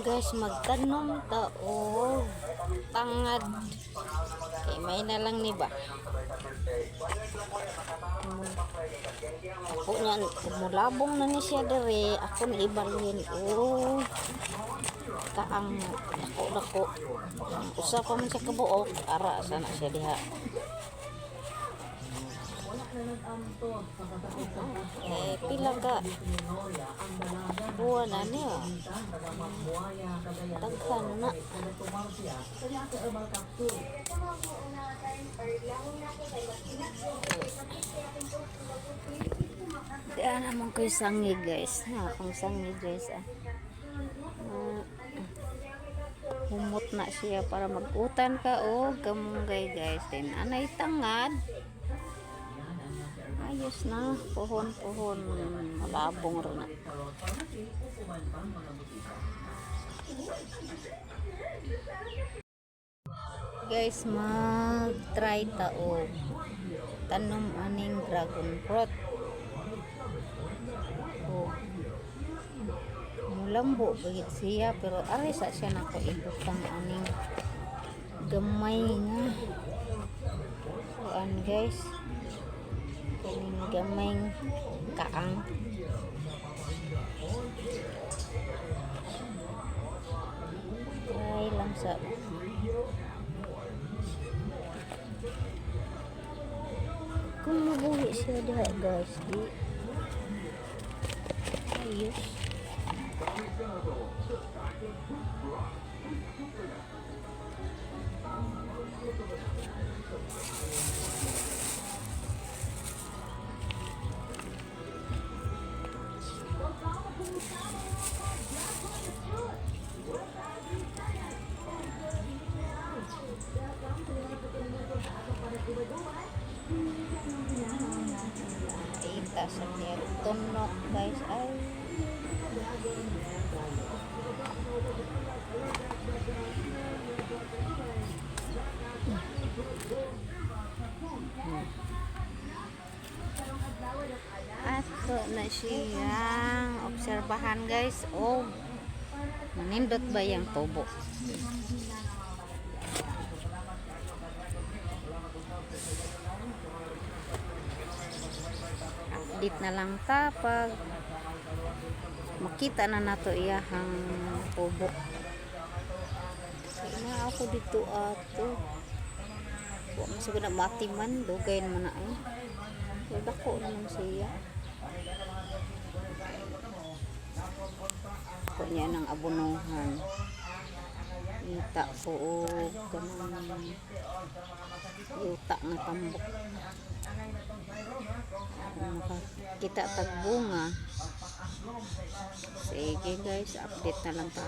Guys, magtanom ta og tangad. Kay may na lang ni ba. Ako niyan, mulabong na ni siya dere, ako ni ibalhin og kaang dako dako. Usa pa man siya kabuok, ara sana siya diha. Eh, pila ka buwan na niya. Daghan na. Diyan naman ko'y sangi, guys. Ha, akong sangi, guys. Ah. Ah, humot na siya para mag-utan ka o kamunggay, guys. Then anay tangad. Ayos na. Puhon puhon. Malabong rin na. Guys, mag-try ta og tanom aning dragon fruit. Oh. Mulambo bagit siya, pero ari sa siya nako ibutang aning gamay nga kuan, guys, kaning gamay kaang. Try lang sa kung mabuhi siya diha, guys, di ayos. Kita sa niya tunok, guys, ay. Ato na siyang obserbahan, guys, oh, manindot ba yung tubo. Update na lang ta pag makita na nato iyahang tubo. Kaya na ako dito ato. Wa man siguro na matiman, dugay naman na ay. Pero dako naman siya. Ko niya ng abonohan. Ita ko og kanang yuta nga tambok. Kung makakita tag bunga. Sige guys, update na lang ta.